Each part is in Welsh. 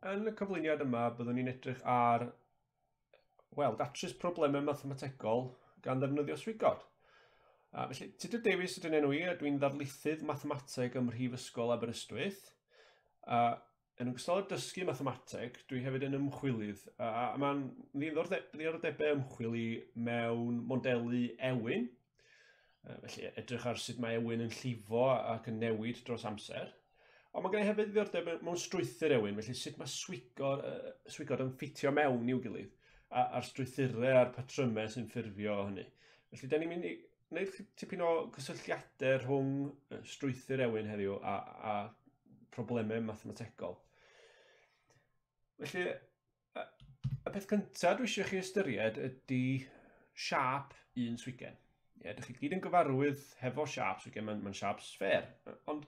Yn y cyflwyniad yma, byddwn ni'n edrych ar, wel, datrys problemau mathemategol gan ddefnyddio swigod. Felly, Tudur Davies ydyn enw i, a dwi'n ddarlithydd mathemateg ym Mhrifysgol Aberystwyth. Yn ogystal â dysgu mathemateg, dwi hefyd yn ymchwilydd, a mae'n ddiddordebau ymchwil i mewn modelu ewyn. Felly, edrych ar sut mae ewyn yn llifo ac yn newid dros amser. Ond mae gen i hefyd ddiddordeb mewn strwythur ewyn, felly sut mae swigod yn ffitio mewn i'w gilydd, a'r strwythurau a'r patrymau sy'n ffurfio hynny. Felly, da ni'n mynd i wneud tipyn o gysylltiadau rhwng strwythur ewyn heddiw a problemau mathemategol. Felly, y peth cyntaf dwi eisiau chi ystyried ydy siâp un swigen. Ie, dych chi gyd yn gyfarwydd hefo siâp swigen, mae'n siâp sffêr. Ond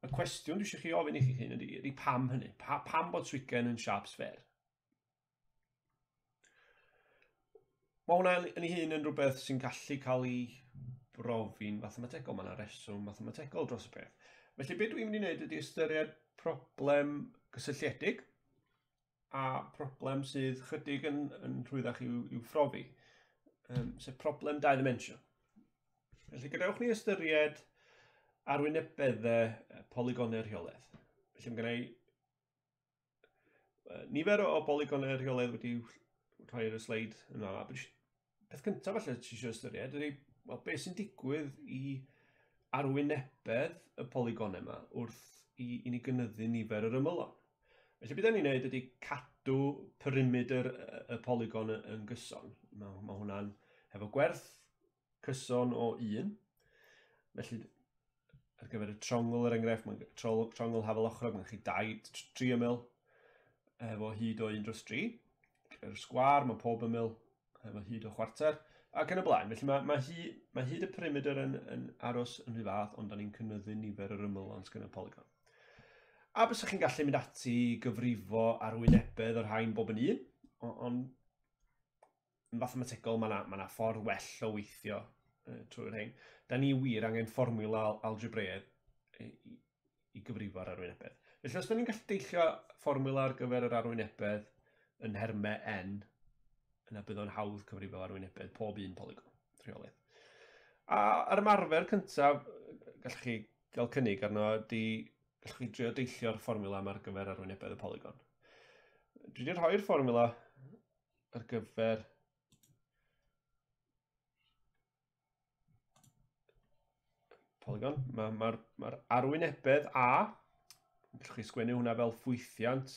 y cwestiwn dwi eisiau chi ofyn i chi hyn ydy pam hynny? Pam bod swigen yn siâp sffêr? Mae hwnna yn ei hun yn rhywbeth sy'n gallu cael ei brofi'n fathemategol. Mae yna reswm mathemategol dros y peth. Felly beth dwi'n mynd i wneud ydy ystyried problem gysylltiedig a problem sydd chydig yn rhwyddach i'w phrofi, sef problem dau ddimensiwn. Felly gadewch ni ystyried arwynebeddau polygonau rheolaidd. Felly mae gen i nifer o bolygonau rheolaidd wedi rhoi ar y sleid yma. Peth cyntaf falle ti eisiau ystyried ydy, wel, beth sy'n digwydd i arwynebedd y polygonau yma wrth i ni gynyddu nifer yr ymylon. Felly beth da ni'n neud ydy cadw perimedr y polygon yn gyson. Mae hwnna'n hefo gwerth cyson o 1. Felly ar gyfer y trongl er enghraifft, mae'n trongl hafal ochrog, mae'n chi 3 ymyl efo hyd o 1/3. Yr sgwâr, mae pob ymyl efo hyd o chwarter, ac yn y blaen. Felly mae hyd y perimedr yn aros yn rhy fath, ond da ni'n cynyddu nifer yr ymylon sydd gen y polygon. A bysach chi'n gallu mynd ati i gyfrifo arwynebedd yr rhain bob yn un, ond yn fathemategol mae yna ffordd well o weithio trwy'r rhain. Da ni wir angen fformiwla algebraidd i gyfrifo ar arwynebedd. Felly os da ni'n gallu deillio fformiwla ar gyfer yr arwynebedd yn nhermau n, yna bydd o'n hawdd cyfrifo arwynebedd pob un polygon rheolaidd. A ar ymarfer cyntaf, gallwch chi gael cynnig arno ydy, gallwch chi drio deillio'r fformiwla yma ar gyfer arwynebedd y polygon. Dwi wedi rhoi'r fformiwla ar gyfer polygon. Mae'r arwynebedd A, gallwch chi sgwennu hwnna fel ffwythiant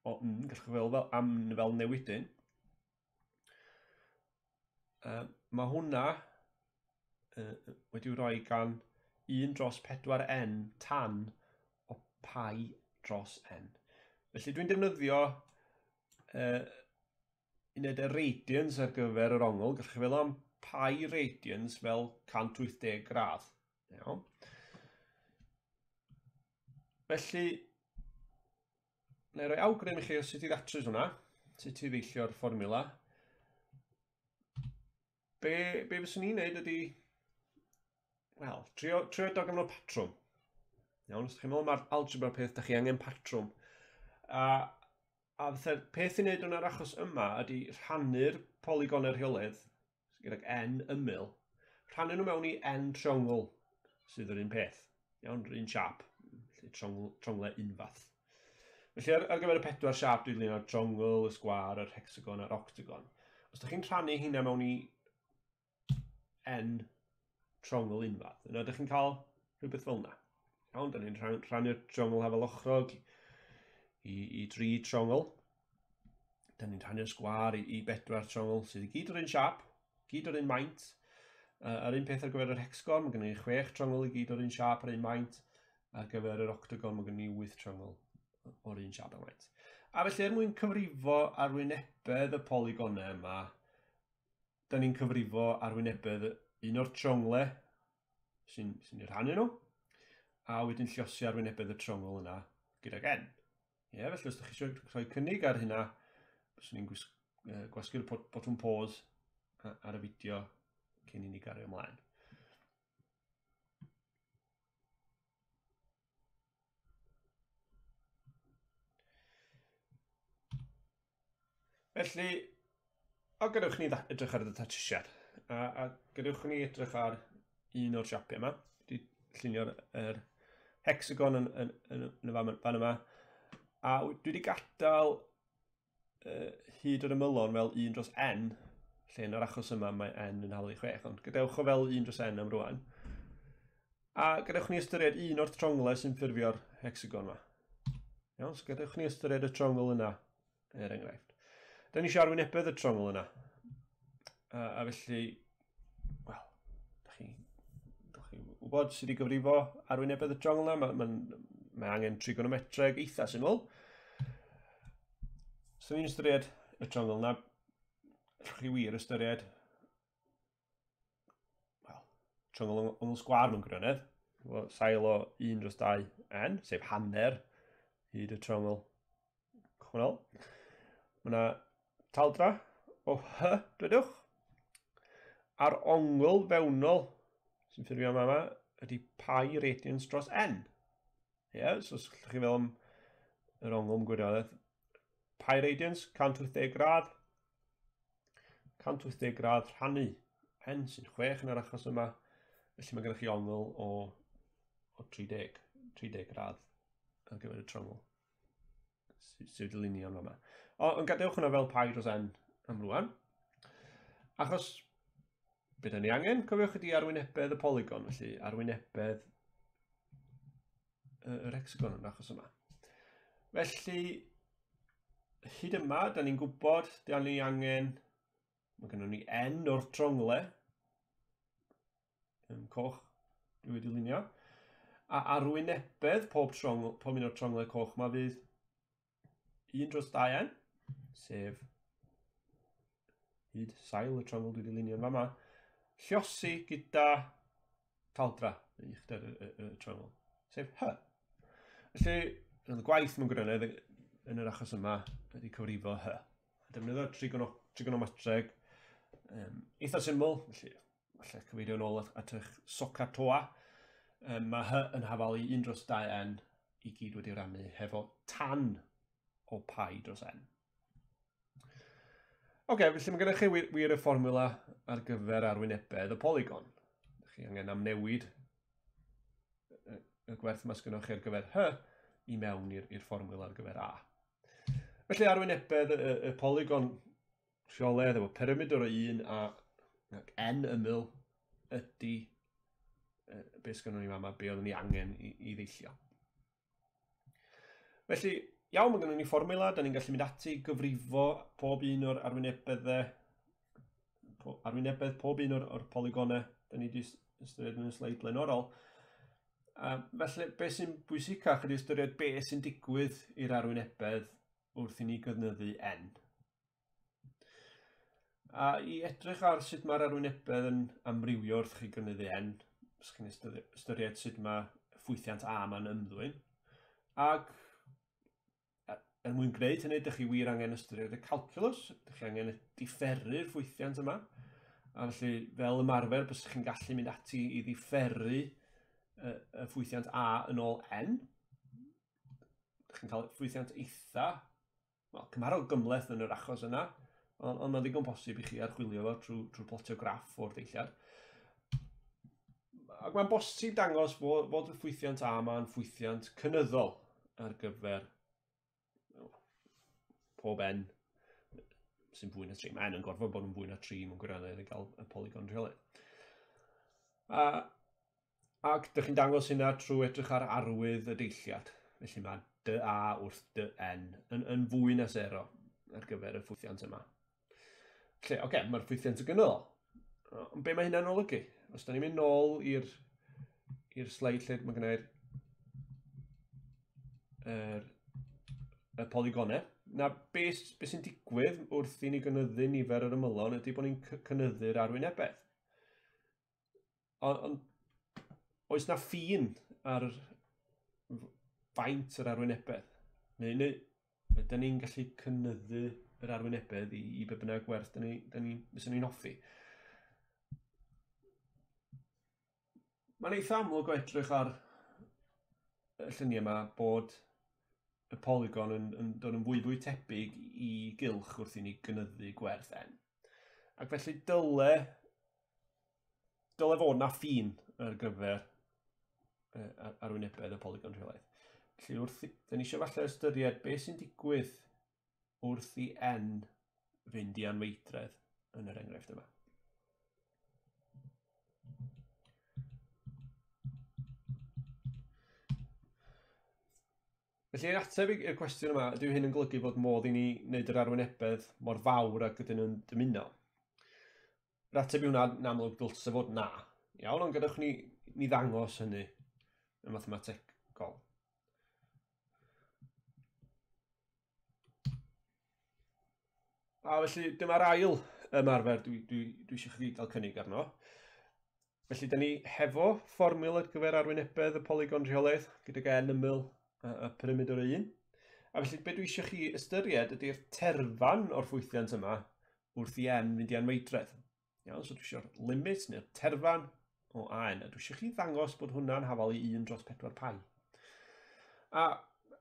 o N, gallwch chi fel am fel newidyn. Mae hwnna wedi'i roi gan 1/4 n tan o pi dros n. Felly dwi'n defnyddio uned y radians ar gyfer yr ongl. Gallwch chi feddwl am pi radians fel 180 gradd. Iawn. Felly, na i roi awgrym i chi o sut i ddatrys hwnna, sut i ddeillio'r fformiwla. Be fyswn i'n neud ydy, wel, trio darganfod patrwm. Iawn, os ydych chi'n meddwl mae'r algebra peth, da chi angen patrwm. A fatha'r peth i wneud yn yr achos yma ydy rhannu'r polygonau rheolaidd gydag n ymyl, rhannu nhw mewn i n triongl sydd yr un peth. Iawn, yr un siâp, felly tronglau unfath. Felly ar gyfer y pedwar siâp dwi'n llunio'r trongl, y sgwâr, yr hecsagon a'r octagon. Os ydych chi'n rhannu hynna mewn i n trongl unfath, yna ydych chi'n cael rhywbeth fel yna. Iawn, da ni'n rhannu'r triongl hafal ochrog i 3 triongl. Da ni'n rhannu'r sgwâr i 4 triongl sydd i gyd o'r un siâp, gyd o'r un maint. A'r un peth ar gyfer yr hecsagon, mae gennym ni 6 triongl i gyd o'r un siâp a'r un maint. Ar gyfer yr octagon, mae gennym ni 8 triongl o'r un siâp a'r maint. A felly, er mwyn cyfrifo arwynebedd y polygonau yma, da ni'n cyfrifo arwynebedd un o'r trionglau sy'n eu rhannu nhw, a wedyn lluosi arwynebedd y triongl yna gydag n. Ie, felly os ydych chi eisiau rhoi cynnig ar hynna, byswn i'n gwasgu'r botwm pause ar y fideo cyn i ni gario ymlaen. Felly, o gadewch ni edrych ar y datrysiad. A gadewch ni edrych ar un o'r siapiau yma. Dwi llunio'r hexagon yn y fan yma. A dwi wedi gadael hyd yr ymylon fel 1 dros n, lle yn yr achos yma mae n yn hafal i 6, ond gadewch o fel 1 dros n am rwan. A gadewch ni ystyried un o'r tronglau sy'n ffurfio'r hexagon yma. Iawn, so gadewch ni ystyried y trongl yna, er enghraifft. Da ni eisiau arwynebedd y trongl yna. A felly, wel, da chi wybod sydd wedi gyfrifo arwynebedd y trongl yna. Mae angen trigonometreg eitha syml. So ni'n ystyried y trongl yna, allwch chi wir ystyried, wel, trongl ongl sgwâr mewn gwirionedd. Sail o 1 dros 2 n, sef hanner hyd y trongl cychwynnol. Mae yna taldra o h, dwedwch. A'r ongl fewnol sy'n ffurfio yma ydy pi radians dros n. Ie, yeah, so os allwch chi feddwl am yr ongl yn gwirionedd. Pi radians, 180 gradd. 180 gradd rhannu n sy'n 6 yn yr achos yma. Felly mae gennych chi ongl o 30 gradd ar gyfer y trongl sydd wedi lunio yn fama. Ond gadewch hwnna fel pi dros n am rwan. Achos be da ni angen, cofiwch ydy arwynebedd y polygon, felly arwynebedd yr hexagon yn achos yma. Felly, hyd yma, da ni'n gwybod, da ni angen, mae gennym ni n o'r trongle, coch dwi wedi lunio, a arwynebedd pob un o'r trongle coch yma fydd 1 dros 2n, sef hyd sail y trongl dwi wedi lunio yn fama, lliosi gyda taldra, uchder y trongl, sef h. Felly, y gwaith mewn gwirionedd yn yr achos yma ydy cyfrifo h. Defnyddio trigonometreg eitha syml, felly falle cyfeirio yn ôl at eich SOHCAHTOA. Mae h yn hafal i 1 dros 2n i gyd wedi rannu hefo tan o pi dros n. Oce, felly mae gennych chi wir y fformula ar gyfer arwynebedd y polygon. Chi angen amnewid y gwerth yma sgynnoch chi ar gyfer h i mewn i'r fformula ar gyfer a. Felly arwynebedd y polygon rheolaidd efo perimedr o 1 a n ymyl ydy beth sgynnon ni fama, be oeddwn ni angen i ddeillio. Felly, iawn, mae gennym ni fformula, da ni'n gallu mynd ati i gyfrifo pob un o'r arwynebedd pob un o'r polygonau da ni wedi ystyried yn y sleid blaenorol. Felly, beth sy'n bwysicach ydy ystyried beth sy'n digwydd i'r arwynebedd wrth i ni gynyddu n. A i edrych ar sut mae'r arwynebedd yn amrywio wrth chi gynyddu n, os chi'n ystyried sut mae ffwythiant a ma'n ymddwyn, ac er mwyn gwneud hynny, dych chi wir angen ystyried y calculus, dych chi angen diferu'r ffwythiant yma. A felly, fel ymarfer, bysych chi'n gallu mynd ati i ddifferu y ffwythiant a yn ôl n. Dych chi'n cael ffwythiant eitha, wel, cymharol gymhleth yn yr achos yna, ond mae'n ddigon posib i chi archwilio fo trwy plotio graff o'r deilliad. Ac mae'n bosib dangos fod y ffwythiant a yma'n ffwythiant cynyddol ar gyfer pob n sy'n fwy na 3. Mae n yn gorfod bod yn fwy na 3 mewn gwirionedd i gael y polygon rheolaidd. Ac dych chi'n dangos hynna trwy edrych ar arwydd y deilliad. Felly mae dy a wrth dy n yn fwy na 0 ar gyfer y ffwythiant yma. Felly, oce, mae'r ffwythiant yn gynyddol. Ond be mae hynna'n olygu? Os da ni'n mynd nôl i'r sleid lle mae gennai'r y polygonau, na be sy'n digwydd wrth i ni gynyddu nifer yr ymylon ydy bod ni'n cynyddu'r arwynebedd. Ond oes na ffin ar faint yr arwynebedd? Neu ydyn ni'n gallu cynyddu yr arwynebedd i be bynnag gwerth fyswn ni'n hoffi? Mae'n eitha amlwg o edrych ar y lluniau yma bod y polygon yn dod yn fwy fwy tebyg i gylch wrth i ni gynyddu gwerth n. Ac felly dyle fod na ffin ar gyfer arwynebedd y polygon rheolaidd. Felly da ni eisiau falle ystyried beth sy'n digwydd wrth i n fynd i anfeidredd yn yr enghraifft yma. Felly, yr ateb i'r cwestiwn yma, ydyw hyn yn golygu fod modd i ni wneud yr arwynebedd mor fawr ag ydyn nhw'n dymuno? Yr ateb yw hwnna, yn amlwg, dylse fod na. Iawn, ond gadewch ni ddangos hynny yn mathemategol. A felly, dyma'r ail ymarfer dwi eisiau chi gael cynnig arno. Felly, da ni hefo fformiwla ar gyfer arwynebedd y polygon rheolaidd gydag n ymyl a perimeter 1. A felly, be dwi eisiau chi ystyried ydy'r terfan o'r ffwythiant yma wrth i n fynd i anfeidredd. Iawn, so dwi eisiau'r limit neu'r terfan o an, a dwi eisiau chi ddangos bod hwnna'n hafal i 1 dros 4 pi. A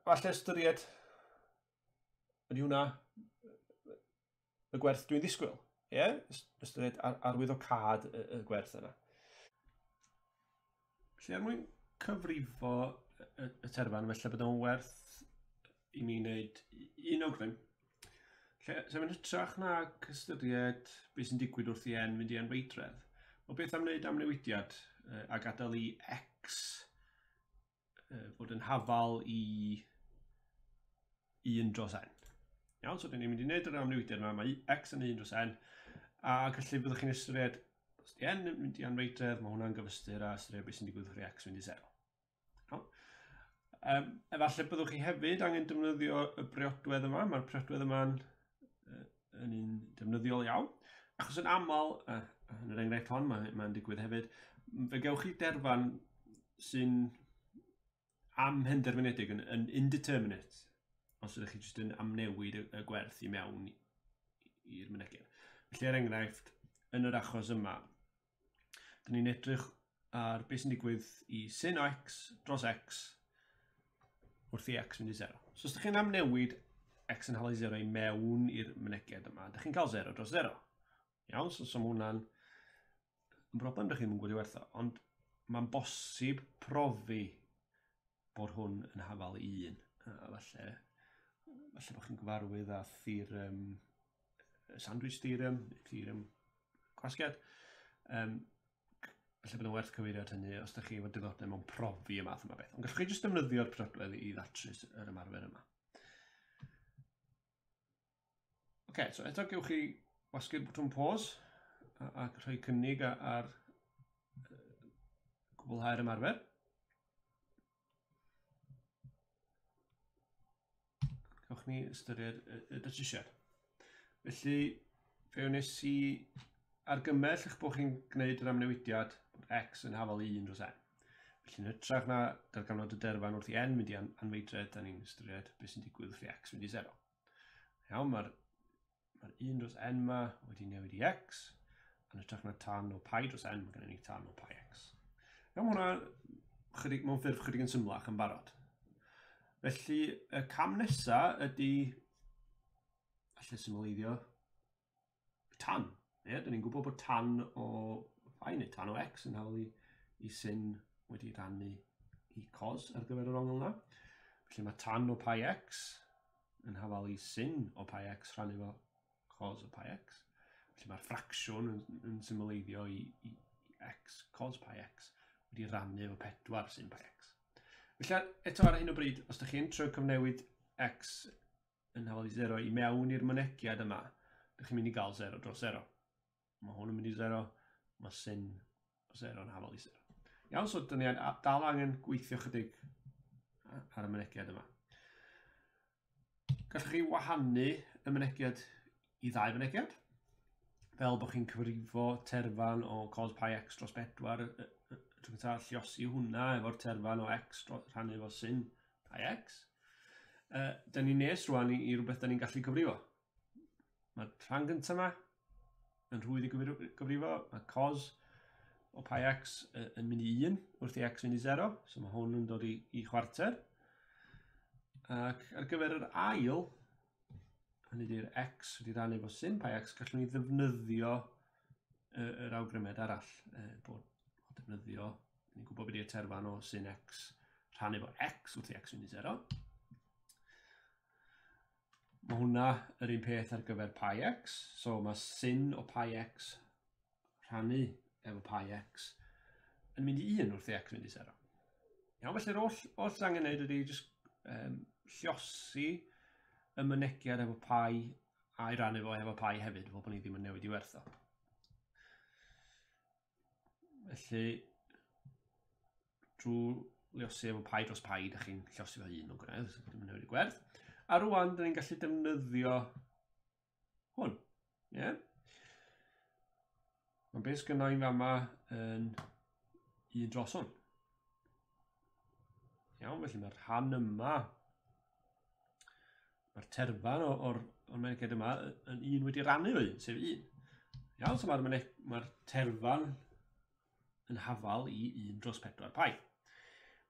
falle ystyried, ydy hwnna y gwerth dwi'n ddisgwyl? Ie? Yeah? Ystyried arwyddocâd y gwerth yna. Felly, er mwyn cyfrifo y terfan, felly bydd o'n werth i mi wneud un awgrym. Sef yn hytrach na ystyried beth sy'n digwydd wrth i n fynd i anfeidredd. Wel, beth am wneud amnewidiad a gadael i x fod yn hafal i 1 dros n. Iawn, so dyn ni'n mynd i wneud yr amnewidiad yma, mae x yn 1 dros n, a felly byddwch chi'n ystyried, os di n yn mynd i anfeidredd, mae hwnna'n gyfystyr a ystyried beth sy'n digwydd wrth i x fynd i 0. Iawn. Efallai byddwch chi hefyd angen defnyddio y briodwedd yma. Mae'r briodwedd yma'n yn un defnyddiol iawn, achos yn aml, yn yr enghraifft hon, mae'n digwydd hefyd, fe gewch chi derfan sy'n amhenderfynedig, yn indeterminate, os ydych chi jyst yn amnewid y gwerth i mewn i'r mynegiad. Felly, er enghraifft, yn yr achos yma, dyn ni'n edrych ar beth sy'n digwydd i sin o x dros x wrth i x fynd i 0. So os ydych chi'n amnewid x yn hafal i 0 i mewn i'r mynegiad yma, ydych chi'n cael 0 dros 0. Iawn, so mae hwnna'n broblem, ydych chi ddim yn gwybod i werth o, ond mae'n bosib profi bod hwn yn hafal i 1. A falle bod chi'n gyfarwydd â theorem, sandwich theorem, theorem gwasgiad. Felly bydd yn werth cyfeirio at hynny os ydych chi efo diddordeb mewn profi y math yma beth. Ond gallwch chi jyst defnyddio'r priodwedd i ddatrys yr ymarfer yma. Oce, so eto gewch chi wasgu'r botwm pause a rhoi cynnig ar gwblhau'r ymarfer. Gewch ni ystyried y datrysiad. Felly, fe wnes i argymell eich bod chi'n gwneud yr amnewidiad bod x yn hafal i 1 dros n. Felly, yn hytrach na darganfod y derfan wrth i n mynd i anfeidredd, da ni'n ystyried beth sy'n digwydd wrth i x fynd i 0. Iawn, mae'r 1 dros n ma wedi newid i x, a yn hytrach na tan o pi dros n, mae gennym ni tan o pi x. Iawn, mae hwnna mewn ffurf chydig yn symlach yn barod. Felly, y cam nesaf ydy, allai symleiddio tan. Ie, dyn ni'n gwybod bod tan o pi neu tan o x yn hafal i sin wedi rannu i cos ar gyfer yr ongl yna. Felly mae tan o pi x yn hafal i sin o pi x rhannu fo cos o pi x. Felly mae'r ffracsiwn yn symleiddio i x cos pi x wedi rannu efo 4 sin pi x. Felly eto ar hyn o bryd, os ydych chi'n trio cyfnewid x yn hafal i 0 i mewn i'r mynegiad yma, ydych chi'n mynd i gael 0 dros 0. Mae hwn yn mynd i 0, mae sin o 0 yn hafal i 0. Iawn, so dyn ni dal angen gweithio chydig ar y mynegiad yma. Gallwch chi wahanu y mynegiad i ddau fynegiad, fel bod chi'n cyfrifo terfan o cos pi x dros 4, tro cyntaf lluosi hwnna efo'r terfan o x rhannu efo sin pi x. Dyn ni'n nes rwan i rhywbeth dyn ni'n gallu cyfrifo. Mae'r rhan gyntaf yma yn rhwydd i gyfrifo, mae cos o pi x yn mynd i 1 wrth i x fynd i 0, so mae hwn yn dod i chwarter. Ac ar gyfer yr ail, hynny ydy'r x wedi rannu efo sin pi x, gallwn ni ddefnyddio yr awgrymiad arall, bod defnyddio, ni'n gwybod beth yw'r terfan o sin x rhannu efo x wrth i x fynd i 0. Mae hwnna yr un peth ar gyfer pi x, so mae sin o pi x rhannu efo pi x yn mynd i 1 wrth i x fynd i 0. Iawn, felly'r oll sydd angen wneud ydy jyst lliosi y mynegiad efo pi a'i rannu fo efo pi hefyd, fel bod ni ddim yn newid i werth o. Felly, drwy liosi efo pi dros pi, da chi'n lliosi fo 1 mewn gwirionedd, ddim yn newid y gwerth. A rwan, da ni'n gallu defnyddio hwn. Yeah? Mae beth sgynna i'n fama yn 1 dros hwn. Iawn, felly mae'r rhan yma, mae'r terfan o'r mynegiad yma yn 1 wedi rannu o 1, sef 1. Iawn, so mae'r terfan yn hafal i 1 dros 4 pi,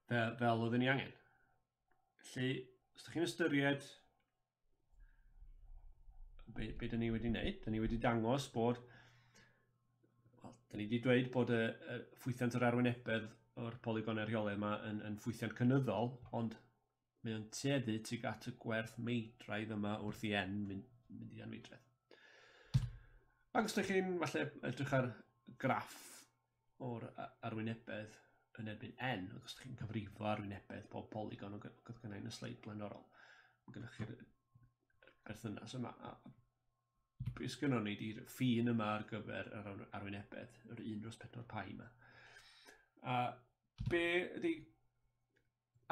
fel oedden ni angen. Felly, os ydych chi'n ystyried be dyn ni wedi wneud, dyn ni wedi dangos bod, wel, dyn ni wedi dweud bod y ffwythiant yr arwynebedd o'r polygonau rheolaidd yma yn ffwythiant cynyddol, ond mae o'n tueddu tuag at y gwerth meidraidd yma wrth i n mynd i anfeidredd. Ac os ydych chi'n falle edrych ar graff o'r arwynebedd yn erbyn n, ac os ydych chi'n cyfrifo arwynebedd pob polygon o gyda gynnau yn y sleid blaenorol, mae gennych chi'r berthynas yma. A beth sgynnon ni ydy'r ffin yma ar gyfer yr arwynebedd, yr 1 dros 4 pi yma. A be ydy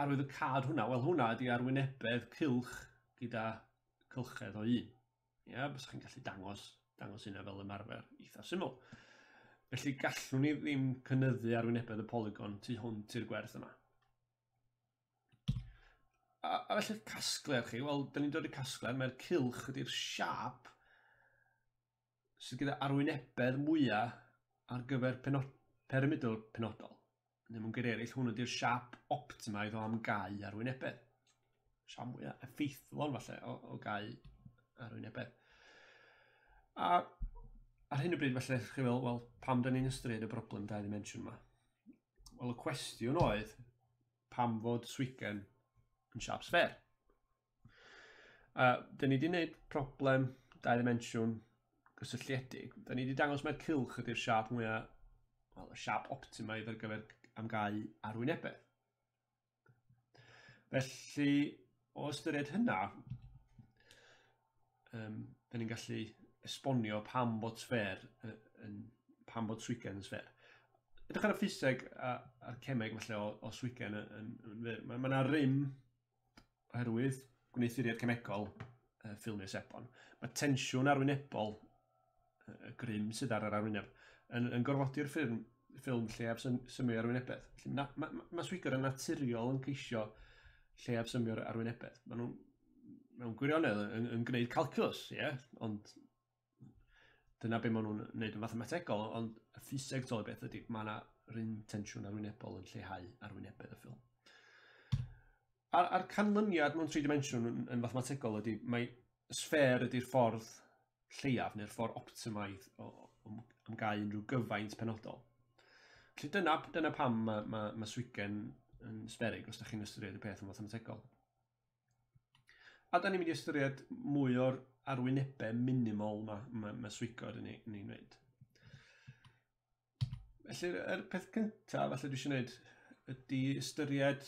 arwydd y cad hwnna? Wel, hwnna ydy arwynebedd cylch gyda cylchedd o 1. Ia, bys chi'n gallu dangos hynna fel ymarfer eitha syml. Felly gallwn ni ddim cynyddu arwynebedd y polygon tu hwnt i'r gwerth yma. A felly'r casgliad chi, wel, dyn ni'n dod i'r casgliad, mae'r cylch ydy'r siâp sydd gyda arwynebedd mwyaf ar gyfer perimedr penodol. Neu mewn geiriau eraill, hwn ydy'r siâp optimaidd o amgau arwynebedd. Siâp mwyaf effeithlon falle o gau arwynebedd. A ar hyn o bryd falle chi fel, wel, pam dyn ni'n ystyried y broblem 2 dimensiwn yma? Wel, y cwestiwn oedd pam fod swigen yn siâp sffêr. Dyn ni wedi gwneud problem 2 dimensiwn gysylltiedig. Dyn ni wedi dangos mai'r cylch ydy'r siâp mwyaf, wel, y siâp optimaidd ar gyfer amgau arwynebedd. Felly, o ystyried hynna, dyn ni'n gallu esbonio pam bod sffêr pam bod swigen yn sffêr. Edrych ar y ffiseg a'r cemeg falle o swigen yn fyr. Mae yna rym oherwydd gwneuthuriad cemegol ffilmiau sebon. Mae tensiwn arwynebol, y grym sydd ar yr arwyneb, yn gorfodi'r ffilm lleiaf symud arwynebedd. Felly mae swigod yn naturiol yn ceisio lleiaf symio'r arwynebedd. Maen nhw mewn gwirionedd yn gwneud calculus, ie, ond dyna be maen nhw'n gwneud yn mathemategol, ond y ffiseg tol y beth ydy, mae yna run tensiwn arwynebol yn lleihau arwynebedd y ffilm. A'r canlyniad mewn 3 dimensiwn yn fathemategol ydy, mae sffêr ydy'r ffordd lleiaf neu'r ffordd optimaidd am gau unrhyw gyfaint penodol. Felly dyna pam mae swigen yn sfferig os ydych chi'n ystyried y peth yn fathemategol. A da ni'n mynd i ystyried mwy o'r arwynebau minimol mae swigod yn ei wneud. Felly, yr peth cyntaf falle dwi eisiau gwneud ydy ystyried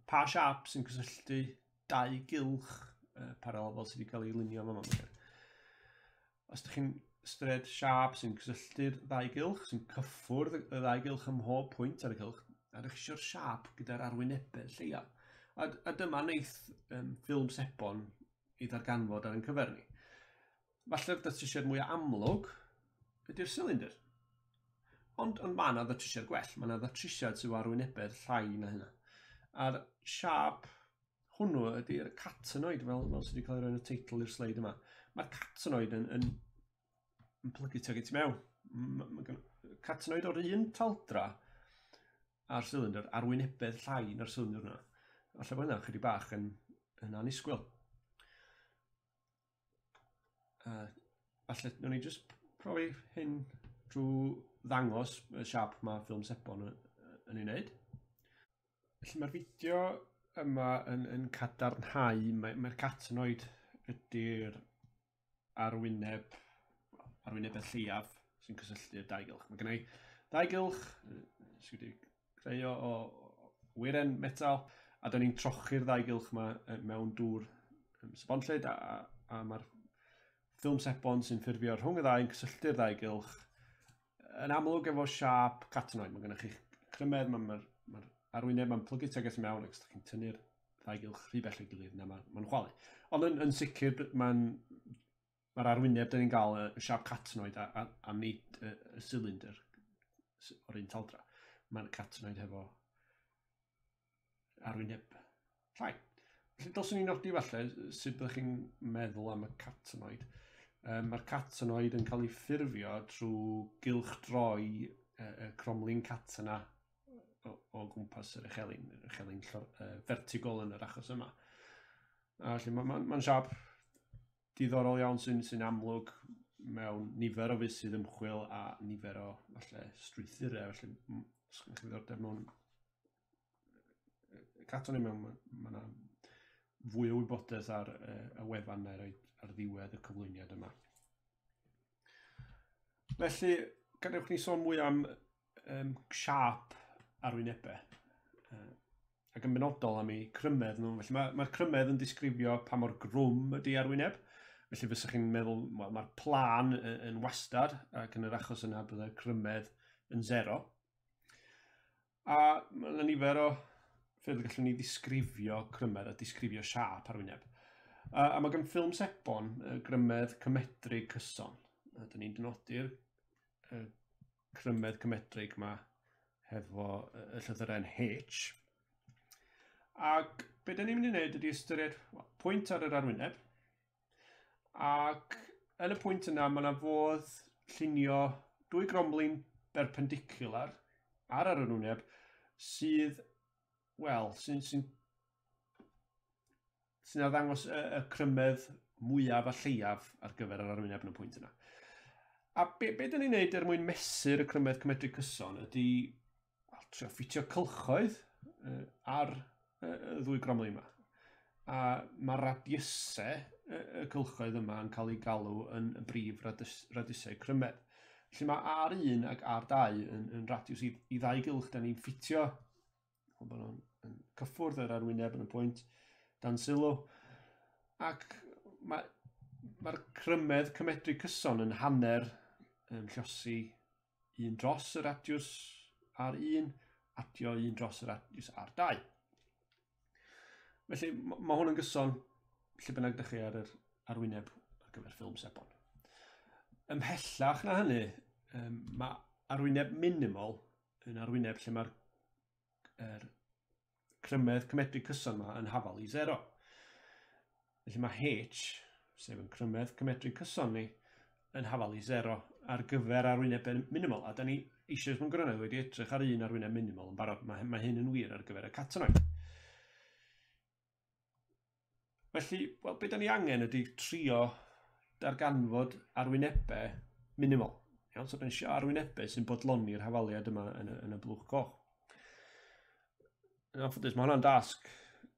pa siâp sy'n cysylltu dau gylch paralel fel sydd wedi cael ei lunio yma. Os ydych chi'n ystyried siâp sy'n cysylltu'r ddau gylch, sy'n cyffwrdd y ddau gylch ym mhob pwynt ar y cylch, a ydych chi eisiau'r siâp gyda'r arwynebedd lleia. A dyma wneith ffilm sebon i ddarganfod ar ein cyfer ni. Falle'r datrysiad mwy amlwg ydy'r cylinder. Ond mae yna ddatrysiad gwell, mae yna ddatrysiad sydd arwynebedd llai na hynna. A'r siâp hwnnw ydy'r catenoid, fel sydd wedi cael ei roi yn y teitl i'r sleid yma. Mae'r catenoid yn plygu tuag at mewn. Mae catenoid o'r un taldra a'r cylinder, arwynebedd llai na'r cylinder yna. Falle bod hynna chydig bach yn annisgwyl. Falle, wnawn ni jyst profi hyn drwy ddangos y siâp mae ffilm sebon yn ei wneud. Felly mae'r fideo yma yn cadarnhau, mae'r catenoid ydy'r arwynebedd lleiaf sy'n cysylltu'r dau gylch. Mae gen i ddau gylch sydd wedi creu o weiren metal, a da ni'n trochi'r ddau gylch yma mewn dŵr sebonllyd, a mae'r ffilm sebon sy'n ffurfio rhwng y ddau yn cysylltu'r ddau gylch. Yn amlwg efo siâp catenoid, mae gennych chi crymedd, mae'r arwyneb mae'n plygu tuag at i mewn, ac os ydych chi'n tynnu'r ddau gylch rhy bell o'i gilydd, na mae'n chwalu. Ond yn sicr, mae'r arwyneb da ni'n gael y siâp catenoid a nid y cylinder o'r un taldra. Mae'r catenoid hefo arwyneb llai. Felly dylswn ni nodi falle sut byddwch chi'n meddwl am y catenoid. Mae'r catenoid yn cael ei ffurfio trwy gylchdroi y cromlin catena o gwmpas yr echelin vertigol yn yr achos yma. A felly mae'n siâp diddorol iawn sy'n amlwg mewn nifer o feysydd ymchwil a nifer o falle strwythurau. Felly os gennych chi ddiddordeb mewn catenoid mewn, mae yna fwy o wybodaeth ar y wefan na i roi ar ddiwedd y cyflwyniad yma. Felly, gadewch ni sôn mwy am siâp arwynebau, ac yn benodol am eu crymedd nhw. Felly mae'r crymedd yn disgrifio pa mor grwm ydy arwyneb. Felly fysech chi'n meddwl, wel, mae'r plân yn wastad, ac yn yr achos yna byddai'r crymedd yn 0. A mae yna nifer o ffyrdd gallwn ni ddisgrifio crymedd a disgrifio siâp arwyneb. A mae gan ffilm sebon grymedd cymedrig cyson. A dyn ni'n dynodi'r crymedd cymedrig yma hefo y llythyren H. Ac be dyn ni'n mynd i wneud ydy ystyried pwynt ar yr arwyneb. Ac yn y pwynt yna mae yna fodd llunio dwy gromlin perpendicular ar yr arwyneb sydd, wel, sy'n arddangos y crymedd mwyaf a lleiaf ar gyfer yr arwyneb yn y pwynt yna. A be dyn ni'n neud er mwyn mesur y crymedd cymedrig cyson ydy, wel, trio ffitio cylchoedd ar y ddwy gromlin yma. A mae radiusau y cylchoedd yma yn cael eu galw yn y brif radiusau crymedd. Felly mae R1 ac R2 yn radius i ddau gylch da ni'n ffitio, bod nhw'n cyffwrdd yr arwyneb yn y pwynt dan sylw. Ac mae'r crymedd cymedrig cyson yn hanner lliosi 1 dros y radius R1, adio 1 dros y radius R2. Felly mae hwn yn gyson lle bynnag ydych chi ar yr arwyneb ar gyfer ffilm sebon. Ymhellach na hynny, mae arwyneb minimol yn arwyneb lle mae'r crymedd cymedrig cyson yma yn hafal i 0. Felly mae H, sef yn crymedd cymedrig cyson ni, yn hafal i 0 ar gyfer arwyneb minimol. A da ni eisoes mewn gwirionedd wedi edrych ar un arwyneb minimol yn barod. Mae hyn yn wir ar gyfer y catenoid. Felly, wel, be da ni angen ydy trio darganfod arwynebau minimol. Iawn, so da ni eisiau arwynebau sy'n bodloni'r hafaliad yma yn y blwch coch. Yn anffodus, mae hwnna'n dasg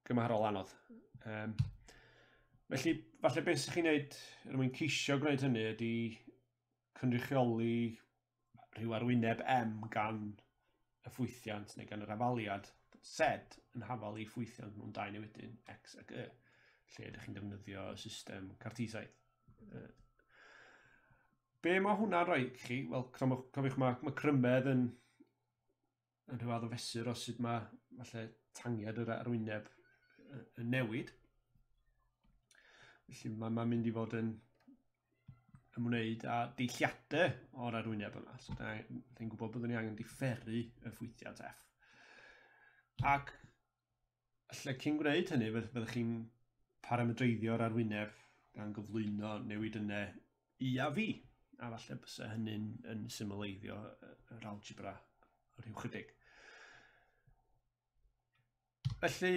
gymharol anodd. Felly, falle beth sy'ch chi'n neud er mwyn ceisio gwneud hynny ydy cynrychioli rhyw arwyneb M gan y ffwythiant neu gan yr hafaliad Z yn hafal i ffwythiant mewn dau newidyn X ac Y, lle ydych chi'n defnyddio y system Cartesaidd. Be mae hwnna'n rhoi chi? Wel, cofiwch mae crymedd yn rhyw fath o fesur o sut mae falle tangiad yr arwyneb yn newid. Felly mae'n mynd i fod yn ymwneud â deilliadau o'r arwyneb yma. So da ni'n gwybod byddwn ni angen diferu y ffwythiant F. Ac lle cyn gwneud hynny, fyddwch chi'n parametreiddio'r arwyneb gan gyflwyno newidynnau I a V. A falle bysa hynny'n yn symleiddio yr algebra rhyw chydig. Felly,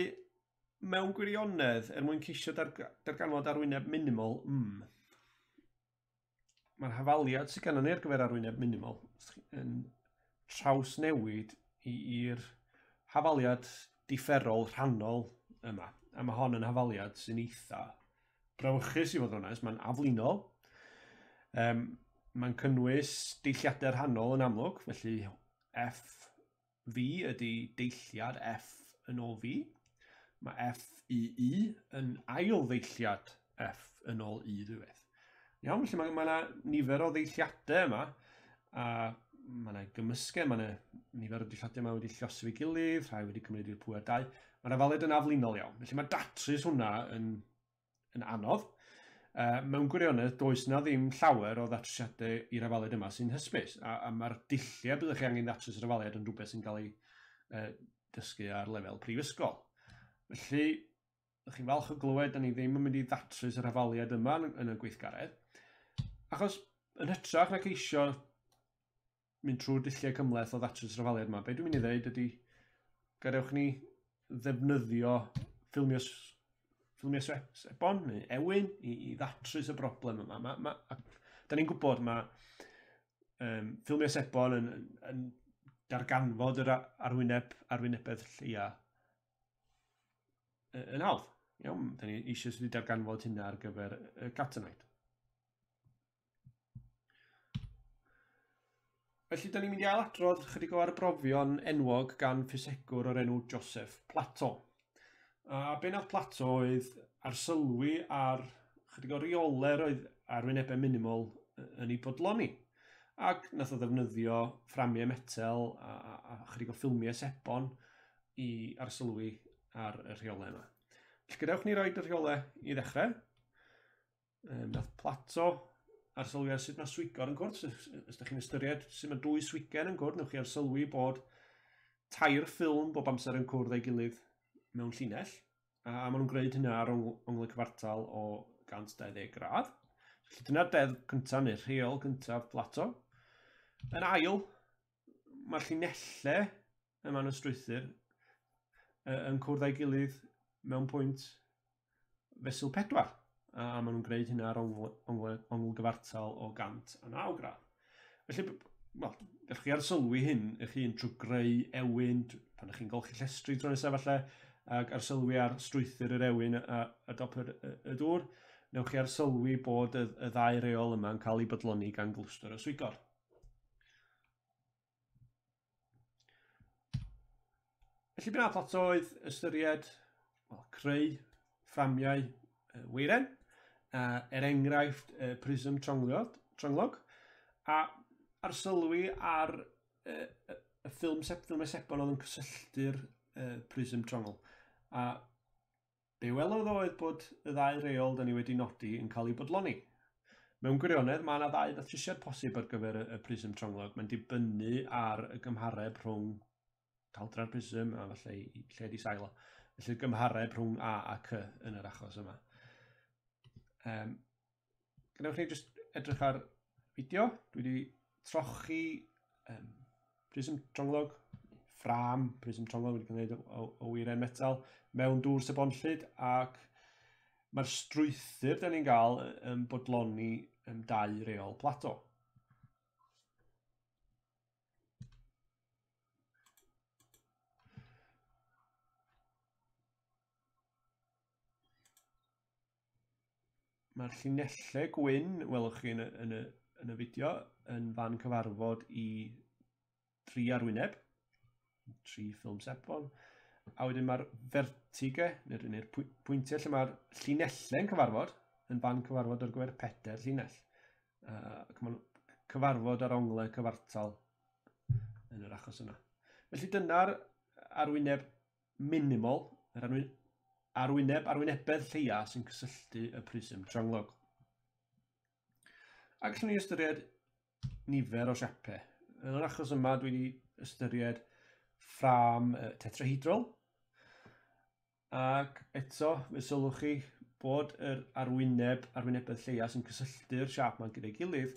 Mewn gwirionedd, er mwyn ceisio darganfod arwyneb minimol M, mae'r hafaliad sydd gennym ni ar gyfer arwyneb minimol yn trawsnewid i'r hafaliad differol rhannol yma. A mae hon yn hafaliad sy'n eitha brawychus i fod yn onest, mae'n aflinol. Mae'n cynnwys deilliadau rhannol yn amlwg, felly F V ydy deilliad F yn ôl V. Mae F U U yn ail ddeilliad F yn ôl U ddwywaith. Iawn, felly mae yna nifer o ddeilliadau yma, a mae yna gymysgedd, mae yna nifer o deilliadau yma wedi llosgi efo'i gilydd, rhai wedi cymryd i'r pŵer 2. Mae'r hafaliad yn aflinol iawn, felly mae datrys hwnna yn anodd. Mewn gwirionedd, does na ddim llawer o ddatrysiadau i'r hafaliad yma sy'n hysbys, a mae'r dulliau byddwch chi angen ddatrys yr hafaliad yn rhywbeth sy'n cael ei dysgu ar lefel prifysgol. Felly, ydych chi'n falch o glywed, da ni ddim yn mynd i ddatrys yr hafaliad yma yn y gweithgaredd, achos yn hytrach na ceisio mynd trwy'r dulliau cymhleth o ddatrys yr hafaliad yma, be dwi'n mynd i ddeud ydy, gadewch ni ddefnyddio ffilmio sebon neu ewyn i ddatrys y broblem yma. Da ni'n gwybod mae ffilmio sebon yn darganfod yr arwynebedd lleia yn hawdd. Iawn, da ni eisoes wedi darganfod hynna ar gyfer y gatenite. Felly, da ni'n mynd i ailadrodd chydig o arbrofion enwog gan ffisegwr o'r enw Joseph Plateau. A be nath Plateau oedd arsylwi ar chydig o reolau oedd arwynebau minimol yn ei bodloni. Ac nath o ddefnyddio fframiau metel a chydig o ffilmiau sebon i arsylwi ar y rheolau yma. Felly, gadewch ni roed y rheolau i ddechrau. Nath Plateau arsylwi ar sut mae swigod yn cwrdd. Os ydych chi'n ystyried sut mae dwy swigen yn cwrdd, newch chi arsylwi bod tair ffilm bob amser yn cwrdd ei gilydd mewn llinell. A maen nhw'n gwneud hynna ar ongl cyfartal o 120 gradd. Felly dyna'r deddf cyntaf neu rheol cyntaf Plateau. Yn ail, mae'r llinellau yma yn y strwythur yn cwrdd â'i gilydd mewn pwynt fesul 4. A maen nhw'n gwneud hynna ar ongl gyfartal o 109 gradd. Felly, wel, gallwch chi arsylwi hyn eich hun trwy greu ewyn, pan ydych chi'n golchi llestri tro nesaf falle, ac arsylwi ar strwythur yr ewyn a dop y dŵr, newch chi arsylwi bod y ddau reol yma yn cael ei bodloni gan glwstwr y swigod. Felly, be nath Plateau oedd ystyried, wel, creu fframiau weiren, er enghraifft prism tronglog, a arsylwi ar y ffilm sebon oedd yn cysylltu'r prism trongl. A be welodd oedd bod y ddau reol da ni wedi nodi yn cael ei bodloni. Mewn gwirionedd, mae yna ddau ddatrysiad posib ar gyfer y prism tronglog. Mae'n dibynnu ar y gymhareb rhwng taldra'r prism a falle lle di sail o. Felly gymhareb rhwng A a C yn yr achos yma. Gadewch ni jyst edrych ar fideo. Dwi wedi trochi prism tronglog, ffrâm prism tronglog wedi cael ei wneud o weiren metal mewn dŵr sebonllyd, ac mae'r strwythur da ni'n gael yn bodloni dau reol Plateau. Mae'r llinellau gwyn, welwch chi yn y fideo, yn fan cyfarfod i tri arwyneb, tri ffilm sebon. A wedyn mae'r vertige, neu'r pwyntiau lle mae'r llinellau'n cyfarfod, yn fan cyfarfod ar gyfer 4 llinell. Ac mae'n cyfarfod ar onglau cyfartal yn yr achos yna. Felly dyna'r arwyneb minimol, yr arwynebedd lleia sy'n cysylltu y prism tronglog. A gallwn ni ystyried nifer o siapau. Yn yr achos yma dwi wedi ystyried ffrâm tetrahedral. Ac eto, fe sylwch chi bod yr arwynebedd lleia sy'n cysylltu'r siâp yma gyda'i gilydd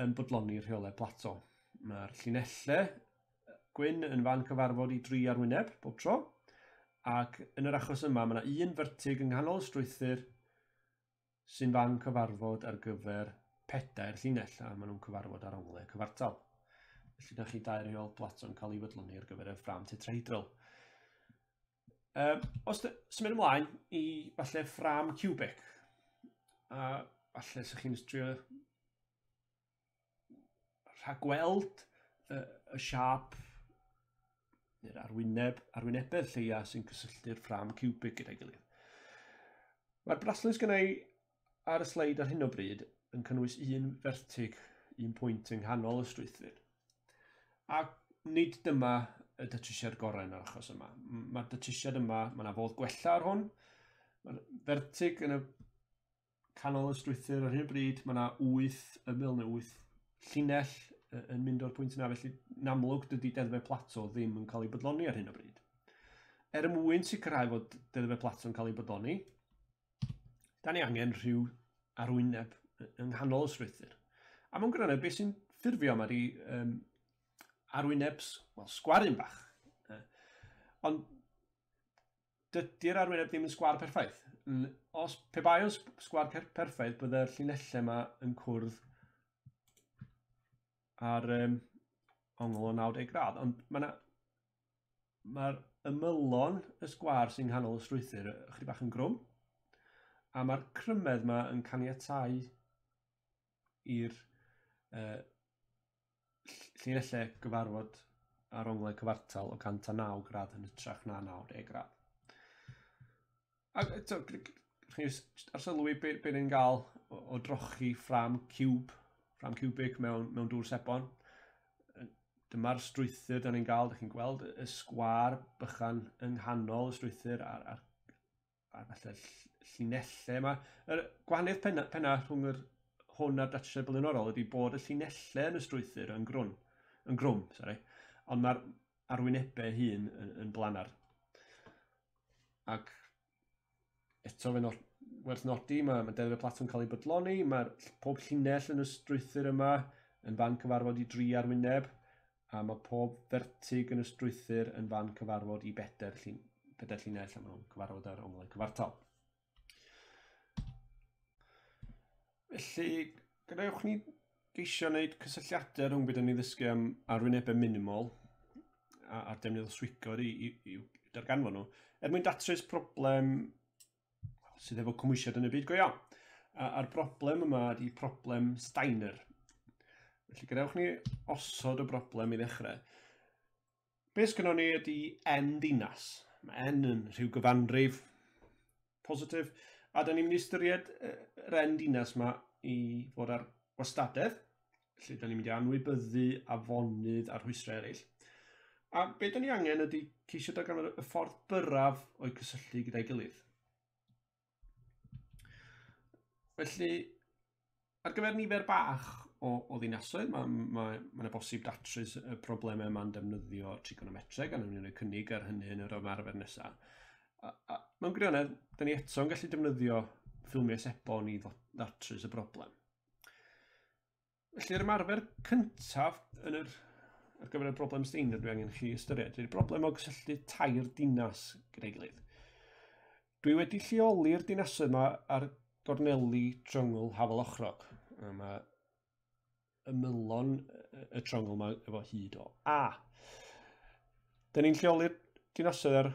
yn bodloni rheolau Plateau. Mae'r llinellau gwyn yn fan cyfarfod i dri arwyneb bob tro, Ac yn yr achos yma, mae yna un fertig yng nghanol y strwythur sy'n fan cyfarfod ar gyfer 4 llinell, a maen nhw'n cyfarfod ar onglau cyfartal. Felly na chi 2 rheol Plato yn cael ei fodloni ar gyfer y ffrâm tetrahedral. Os symud ymlaen i falle ffrâm cubic, a falle sa'ch chi'n trio rhagweld y siâp neu'r arwynebedd lleia sy'n cysylltu'r ffrâm cubic gyda'i gilydd. Mae'r braslun sgynna i ar y sleid ar hyn o bryd yn cynnwys un fertig, un pwynt yng nghanol y strwythur. A nid dyma y datrysiad gorau yn yr achos yma. Mae'r datrysiad yma, mae yna fodd gwella ar hwn. Mae'r fertig yn y canol y strwythur ar hyn o bryd, mae yna 8 ymyl neu 8 llinell yn mynd o'r pwynt yna, felly yn amlwg dydy deddfau Plato ddim yn cael ei bodloni ar hyn o bryd. Er mwyn sicrhau fod deddfau Plato yn cael ei bodloni, da ni angen rhyw arwyneb yng nghanol y strwythur. A mewn gwirionedd, beth sy'n ffurfio yma ydy arwyneb, wel, sgwaryn bach. Ond dydy'r arwyneb ddim yn sgwâr perffaith. Os pe bai o'n sgwâr perffaith, byddai'r llinellau yma yn cwrdd ar ongl o 90 gradd. Ond mae'r ymylon y sgwâr sy'n nghanol y strwythur ychydig bach yn grwm, a mae'r crymedd yma yn caniatáu i'r llinellau gyfarfod ar onglau cyfartal o 109 gradd yn hytrach na 90 gradd. Ac eto, chi'n arsylwi be ni'n gael o drochi ffrâm cubic mewn dŵr sebon. Dyma'r strwythur da ni'n gael, da chi'n gweld y sgwâr bychan yng nghanol y strwythur a'r falle llinellau yma. Yr gwahaniaeth penna rhwng yr hwn a'r datrysiad blaenorol ydy bod y llinellau yn y strwythur yn grwm, ond mae'r arwynebau hun yn blanar. Ac eto fe'n werth nodi, mae deddfau Plato yn cael ei bodloni, mae pob llinell yn y strwythur yma yn fan cyfarfod i 3 arwyneb, a mae pob fertig yn y strwythur yn fan cyfarfod i 4 llinell, a maen nhw'n cyfarfod ar onglau cyfartal. Felly, gadewch ni geisio wneud cysylltiadau rhwng beth ni ddysgu am arwynebau minimol a'r defnydd o swigod i darganfod nhw, er mwyn datrys problem sydd efo cymhwysiad yn y byd go iawn. A'r broblem yma ydy problem Steiner. Felly, gadewch ni osod y broblem i ddechrau. Be sgynnon ni ydy N dinas. Mae N yn rhyw gyfanrif positif, a da ni'n mynd i ystyried yr N dinas yma i fod ar wastadedd. Felly, da ni'n mynd i anwybyddu afonydd a rhwystrau eraill. A be da ni angen ydy ceisio darganfod y ffordd byrraf o'i cysylltu gyda'i gilydd. Felly, ar gyfer nifer bach o ddinasoedd, mae yna bosib datrys y problemau yma'n defnyddio trigonometreg, a wnawn ni cynnig ar hynny yn yr ymarfer nesaf. A mewn gwirionedd, da ni eto'n gallu defnyddio ffilmiau sebon i ddatrys y broblem. Felly, yr ymarfer cyntaf ar gyfer y broblem Steiner dwi angen chi ystyried, ydy'r broblem o gysylltu 3 dinas gyda'i gilydd. Dwi wedi lleoli'r dinasoedd yma ar gorneli triongl hafal ochrog. Mae ymylon y triongl yma efo hyd o A. Da ni'n lleoli'r dinasoedd ar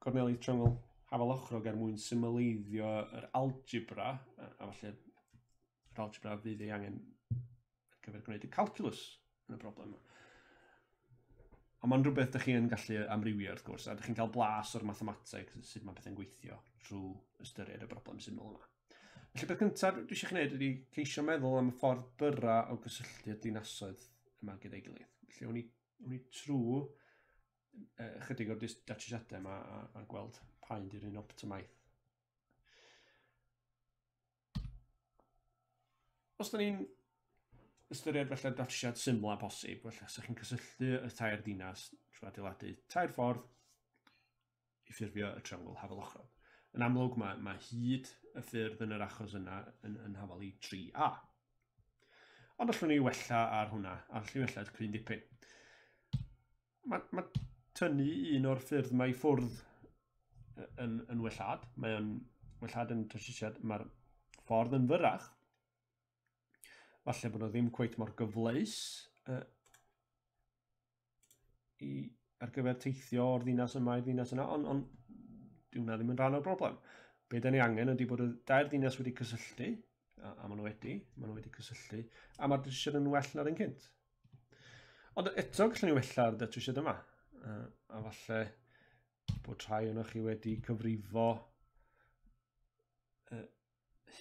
gorneli triongl hafal ochrog er mwyn symleiddio yr algebra, a falle yr algebra fydd ei angen ar gyfer gwneud y calculus yn y broblem yma. Ond mae'n rhywbeth ydych chi yn gallu amrywio wrth gwrs, a ydych chi'n cael blas o'r mathemateg sut mae pethau'n gweithio trwy ystyried y broblem syml yma. Felly beth cyntaf dwi eisiau gwneud ydy ceisio meddwl am y ffordd byrra o gysylltu'r dinasoedd yma gyda'i gilydd. Felly o'n i trwy ychydig o'r datrysiadau yma a gweld pa un di'r un optimaidd. Os da ni'n ystyried felly'r datrysiad syml a posib, felly os ydych chi'n cysylltu y 3 dinas trwy adeiladu 3 ffordd i ffurfio y triongl hafal ochrog. Yn amlwg mae hyd y ffyrdd yn yr achos yna yn hafal i 3A. Ond allwn ni wella ar hwnna, a allwn ni wella cryn dipyn. Mae tynnu un o'r ffyrdd yma i ffwrdd yn wellhad. Mae o'n wellhad yn datrysiad, mae'r ffordd yn fyrrach. Falle bod nhw ddim cweit mor gyfleus ar gyfer teithio o'r ddinas yma i'r ddinas yna, ond dyw hwnna ddim yn rhan o'r broblem. Be da ni angen ydy bod y dair ddinas wedi cysylltu, a maen nhw wedi cysylltu, a mae'r datrysiad yn well na'r un cynt. Ond eto gallwn ni wella'r datrysiad yma, a falle bod rhai ohonoch chi wedi cyfrifo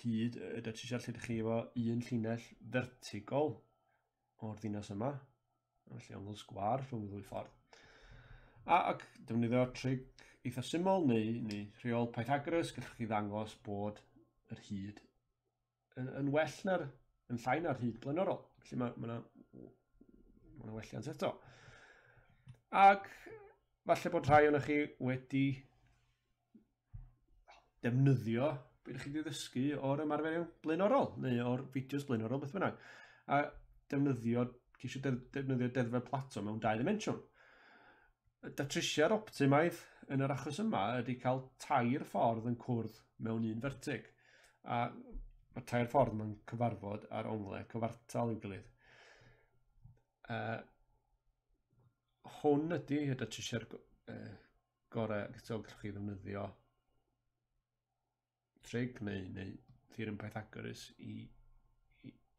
hyd y datrysiad lle ydych chi efo un llinell vertigol o'r ddinas yma, felly ongl sgwâr rhwng y ddwy ffordd. Ac defnyddio trig eitha syml neu rheol Pythagoras, gallwch chi ddangos bod yr hyd yn well na'r, yn llai na'r hyd blaenorol. Felly mae yna welliant eto. Ac falle bod rhai ohonoch chi wedi defnyddio beth ydych chi wedi ddysgu o'r ymarferion blaenorol neu o'r fideos blaenorol, beth bynnag. A ceisio defnyddio deddfau Plato mewn dau ddimensiwn. Datrysiad optimaidd yn yr achos yma ydy cael tair ffordd yn cwrdd mewn un fertig. A mae tair ffordd mewn cyfarfod ar onglau cyfartal i'w gilydd. Hwn ydy y datrysiad gorau, eto gallwch chi ddefnyddio trig neu theorem Pythagoras i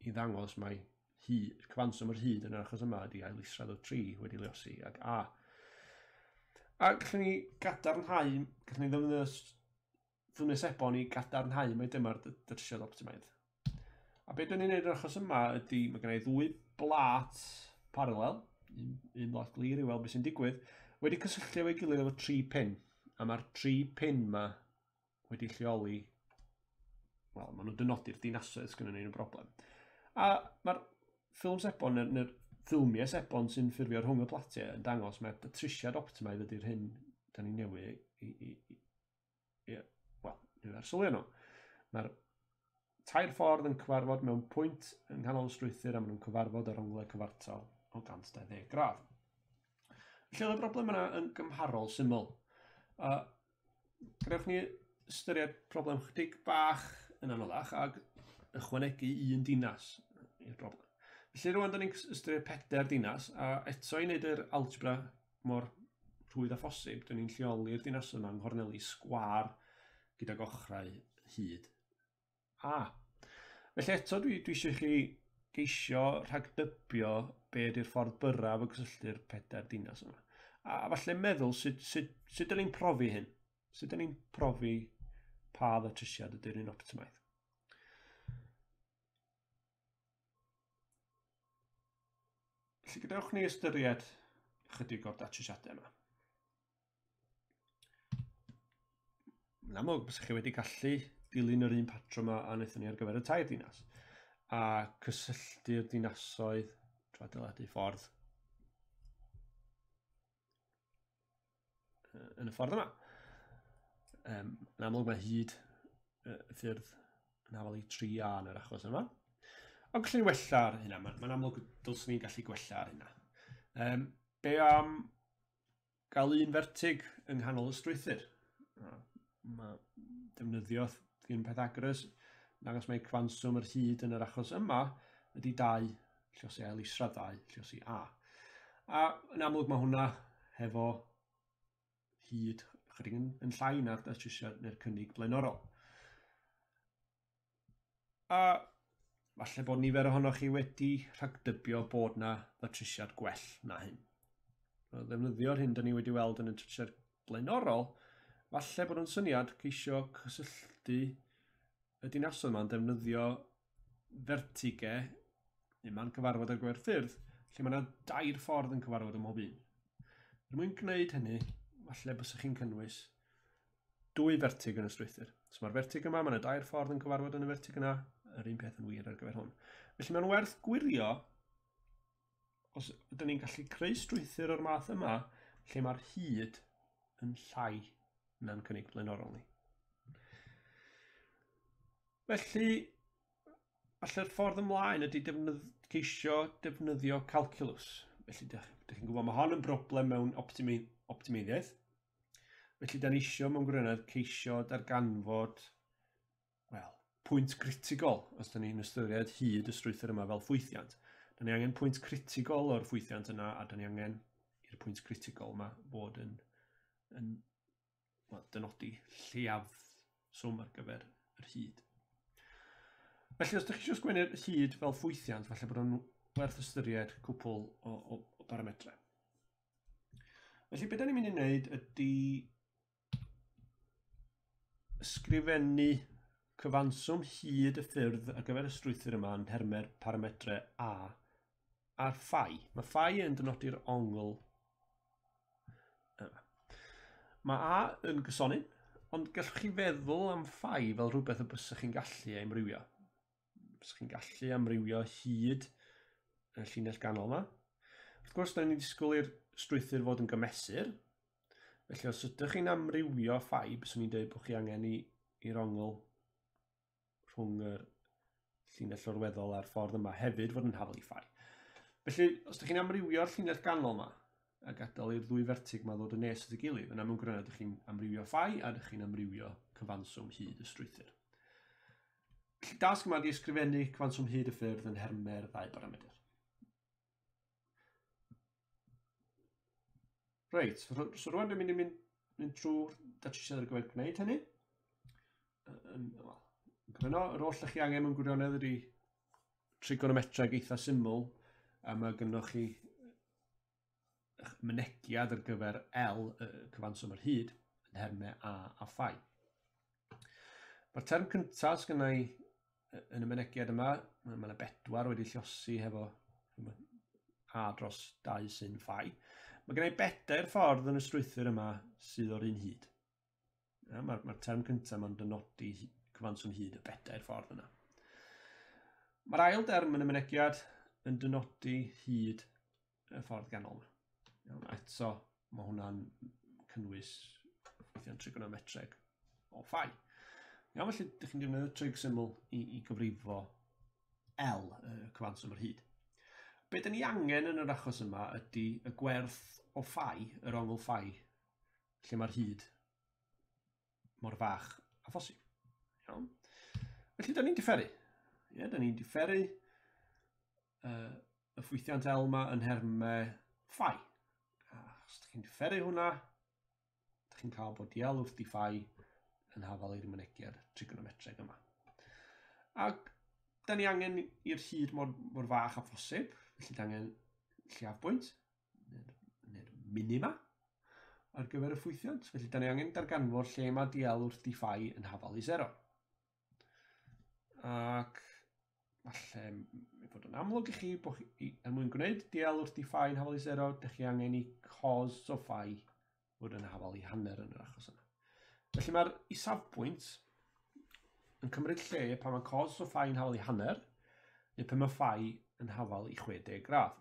ddangos mai cyfanswm yr hyd yn yr achos yma ydy ail isradd o 3 wedi luosi ag A. A gallwn ni gadarnhau, gallwn ni ddefnyddio ffilmiau sebon i gadarnhau mai dyma'r datrysiad optimaidd. A beth dwi'n ei wneud yn yr achos yma ydy, mae gen i ddwy blât paralel, un blât glir i weld beth sy'n digwydd, wedi cysylltu efo'i gilydd efo 3 pin. A mae'r 3 pin yma wedi lleoli, wel, maen nhw'n dynodi'r dinasoedd sgynnon ni yn y broblem. A mae'r ffilm sebon, neu'r ffilmiau sebon sy'n ffurfio rhwng y platiau yn dangos mae'r datrysiad optimaidd ydy'r hyn da ni'n newid i arsylwi nhw. Mae'r tair ffordd yn cyfarfod mewn pwynt yng nghanol y strwythur a maen nhw'n cyfarfod ar onglau cyfartal o 120 gradd. Felly oedd y broblem yna yn gymharol syml. Gadewch ni ystyried problem chydig bach yn anoddach ac ychwanegu un dinas i'r broblem. Felly rwan da ni'n ystyried 4 dinas, a eto i wneud yr algebra mor rhwydd â phosib, da ni'n lleoli'r dinas yma yng nghorneli sgwâr gydag ochrau hyd A. Felly eto dwi eisiau chi geisio rhagdybio be ydy'r ffordd byrraf o gysylltu'r 4 dinas yma. A falle meddwl sut dyn ni'n profi hyn? Sut dyn ni'n profi pa ddatrysiad ydy'r un optimaidd? Felly gadewch ni ystyried ychydig o'r datrysiadau yma. Yn amlwg, bysach chi wedi gallu dilyn yr un patrwm a wnaethon ni ar gyfer y tair dinas a cysylltu'r dinasoedd trwy adeiladu ffordd yn y ffordd yma. Yn amlwg mae hyd y ffyrdd yn hafal i 3A yn yr achos yma. Ond gallwn ni wella ar hynna. Mae'n amlwg dylswn ni'n gallu gwella ar hynna. Be am gael un fertig yng nghanol y strwythur? Mae defnyddio theorem Pythagoras yn dangos mai cyfanswm yr hyd yn yr achos yma ydy 2 lluosi ail isradd 2 lluosi A. A yn amlwg mae hwnna hefo hyd ychydig yn llai na'r datrysiad neu'r cynnig blaenorol. A falle bod nifer ohonoch chi wedi rhagdybio bod na ddatrysiad gwell na hyn. Ddefnyddio'r hyn da ni wedi weld yn y datrysiad blaenorol, falle bod yn syniad ceisio cysylltu y dinasoedd yma'n defnyddio fertige neu man cyfarfod ar gyfer ffyrdd, lle mae yna dair ffordd yn cyfarfod ym mhob un. Er mwyn gwneud hynny, falle bysach chi'n cynnwys dwy fertig yn y strwythur. So mae'r fertig yma, mae yna dair ffordd yn cyfarfod yn y fertig yna, yr un peth yn wir ar gyfer hwn. Felly mae'n werth gwirio os ydyn ni'n gallu creu strwythur o'r math yma, lle mae'r hyd yn llai na'n cynnig blaenorol ni. Felly, falle'r ffordd ymlaen ydy ceisio defnyddio calculus. Felly, dych chi'n gwybod, mae hon yn broblem mewn optimeiddiaeth. Felly, da ni isio mewn gwirionedd ceisio darganfod, wel, pwynt critigol, os da ni'n ystyried hyd y strwythur yma fel ffwythiant. Da ni angen pwynt critigol o'r ffwythiant yna, a da ni angen i'r pwynt critigol yma fod yn well, dynodi lleiaf swm ar gyfer yr hyd. Felly, os ydych chi eisiau sgwennu'r hyd fel ffwythiant, falle bod o'n werth ystyried cwpl o barametrau. Felly, beth da ni'n mynd i wneud ydy ysgrifennu cyfanswm hyd y ffyrdd ar gyfer y strwythur yma yn nhermau'r parametrau A a'r ffai. Mae ffai yn dynodi'r ongl yma. Mae A yn gysonyn, ond gallwch chi feddwl am ffai fel rhywbeth y bysach chi'n gallu amrywio. Bysach chi'n gallu amrywio hyd y llinell ganol yma. Wrth gwrs, da ni'n disgwyl i'r strwythur fod yn gymesur. Felly, os ydych chi'n amrywio ffai, byswn i'n dweud bod chi angen i'r ongl rhwng yr llinell orweddol a'r ffordd yma hefyd fod yn hafal i ffai. Felly, os ydych chi'n amrywio'r llinell ganol yma a gadael i'r ddwy fertig yma ddod yn nes at ei gilydd, yna mewn gwirionedd ydych chi'n amrywio ffai a ydych chi'n amrywio cyfanswm hyd y strwythur. Felly, dasg yma ydy ysgrifennu cyfanswm hyd y ffyrdd yn nhermau'r ddau baramedr. Reit, so rwan dwi'n mynd i mynd trwy'r datrysiad ar gyfer gwneud hynny. Yn gryno, yr oll ych chi angen mewn gwirionedd ydy trigonometreg eitha syml, a mae gynnoch chi eich mynegiad ar gyfer L, y cyfanswm yr hyd, yn nhermau A a ffai. Mae'r term cyntaf sgynna i yn y mynegiad yma, mae yna 4 wedi lliosi hefo A dros 2 sy'n ffai. Mae gen i 4 ffordd yn y strwythur yma sydd o'r un hyd. Mae'r term cyntaf yma'n dynodi cyfanswm hyd y 4 ffordd yna. Mae'r ail derm yn y mynegiad yn dynodi hyd y ffordd ganol yma. Iawn, eto, mae hwnna'n cynnwys ffwythiant trigonometreg o ffai. Iawn, felly, ydych chi'n defnyddio trig syml i gyfrifo L, y cyfanswm yr hyd. Be dyn ni angen yn yr achos yma ydy y gwerth o ffai, yr ongl ffai, lle mae'r hyd mor fach a phosib. Iawn. Felly, dyn ni'n diferu. Ie, dyn ni'n diferu y ffwythiant L yma yn nhermau ffai. A os ydych chi'n diferu hwnna, ydych chi'n cael bod dl wrth di ffai yn hafal i'r mynegiad trigonometreg yma. Ac da ni angen i'r hyd mor fach a phosib, felly da angen lleiafbwynt, neu'r minima, ar gyfer y ffwythiant. Felly da ni angen darganfod lle mae dl wrth di ffai yn hafal i 0. Ac falle ei fod yn amlwg i chi bod chi, er mwyn gwneud dl wrth di ffai yn hafal i 0, dych chi angen i cos o ffai fod yn hafal i hanner yn yr achos yna. Felly mae'r isafbwynt yn cymryd lle pan mae cos o ffai yn hafal i hanner, neu pan mae ffai yn hafal i 60 gradd.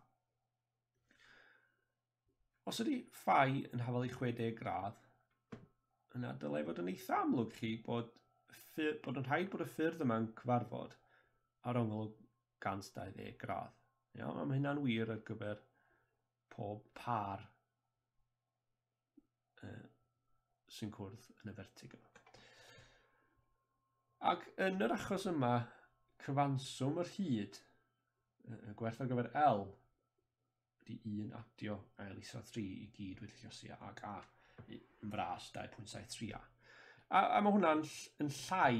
Os ydy ffai yn hafal i 60 gradd, yna dylai fod yn eitha amlwg chi bod yn rhaid bod y ffyrdd yma'n cyfarfod ar ongl 120 gradd. Iawn, mae hynna'n wir ar gyfer pob par sy'n cwrdd yn y fertig yma. Ac yn yr achos yma, cyfanswm yr hyd, y gwerth ar gyfer L, ydy 1 adio ail isradd 3 i gyd wedi lliosi ag A, yn fras 2.73 A. A mae hwnna'n yn llai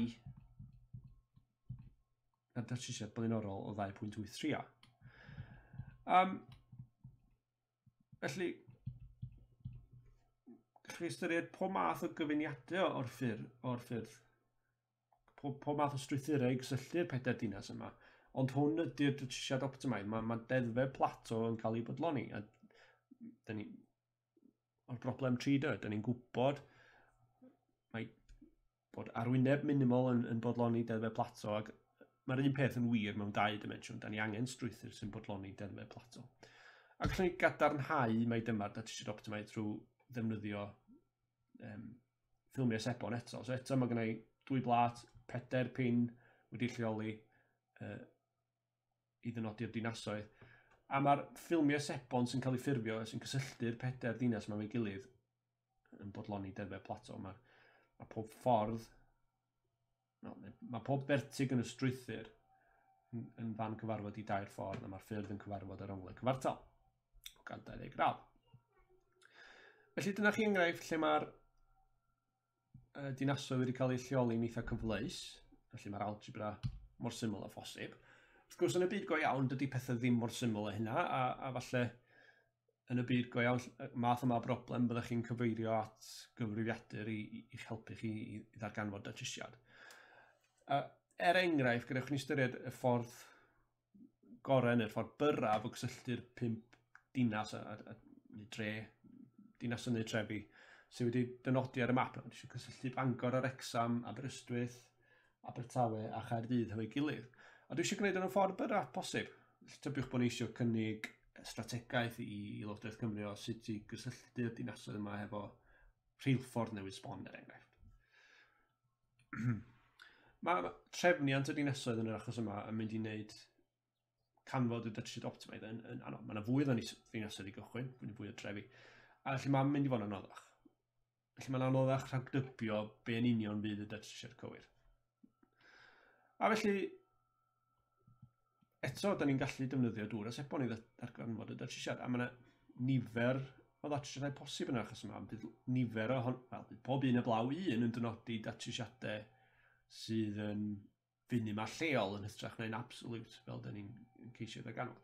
na'r datrysiad blaenorol o 2.83 A. Felly, gallwch chi ystyried pob math o gyfuniadau o'r ffyrdd, pob math o strwythurau i gysylltu'r 4 dinas yma, ond hwn ydy'r datrysiad optimaidd. Mae deddfau Plato yn cael ei bodloni, a dyn ni, o'r broblem 3D, dyn ni'n gwybod mae bod arwyneb minimol yn bodloni deddfau Plato, ac mae'r un peth yn wir mewn 2 dimensiwn. Da ni angen strwythur sy'n bodloni deddfau Plato. A gallwn ni gadarnhau mai dyma'r datrysiad optimaidd trwy ddefnyddio ffilmiau sebon eto. So eto mae gynna i 2 blât, 4 pin wedi lleoli i ddynodi'r dinasoedd. A mae'r ffilmiau sebon sy'n cael eu ffurfio, sy'n cysylltu'r 4 dinas yma efo'i gilydd, yn bodloni deddfau Plato. Mae pob ffordd, no, mae pob fertig yn y strwythur yn fan cyfarfod i dair ffordd, a mae'r ffyrdd yn cyfarfod ar onglau cyfartal o 120 gradd. Felly dyna chi enghraifft lle mae'r dinasoedd wedi cael eu lleoli'n eitha cyfleus, felly mae'r algebra mor syml â phosib. Wrth gwrs, yn y byd go iawn, dydy pethau ddim mor syml â hynna, a falle yn y byd go iawn, math yma o broblem, byddwch chi'n cyfeirio at gyfrifiadur i'ch helpu chi i ddarganfod datrysiad. Er enghraifft, gadewch ni ystyried y ffordd gorau neu'r ffordd byrraf o gysylltu'r 5 dinas neu dre, dinas neu trefi sydd wedi dynodi ar y map. Dwi'n eisiau cysylltu Bangor a Wrecsam, Aberystwyth, Abertawe a Chaerdydd hefo'i gilydd. A dwi eisiau gwneud yn y ffordd byrraf posib. Tybiwch bod ni eisiau cynnig strategaeth i Lywodraeth Cymru o sut i gysylltu'r dinasoedd yma hefo rheilffordd newydd sbon, er enghraifft. Mae trefniant y dinasoedd yn yr achos yma yn mynd i wneud canfod y datrysiad optimaidd yn anodd. Mae yna fwy o ddinasoedd i gychwyn, fwy o trefi, a felly mae'n mynd i fod yn anoddach. Felly mae'n anoddach rhagdybio be yn union fydd y datrysiad cywir. A felly, eto, da ni'n gallu defnyddio dŵr a sebon i ddarganfod y datrysiad, a mae yna nifer o ddatrysiadau posib yn yr achos yma. Bydd nifer o hon, wel, bydd pob un heblaw un yn dynodi datrysiadau sydd yn finima lleol yn hytrach neu'n absolute, fel da ni'n ceisio ddarganfod.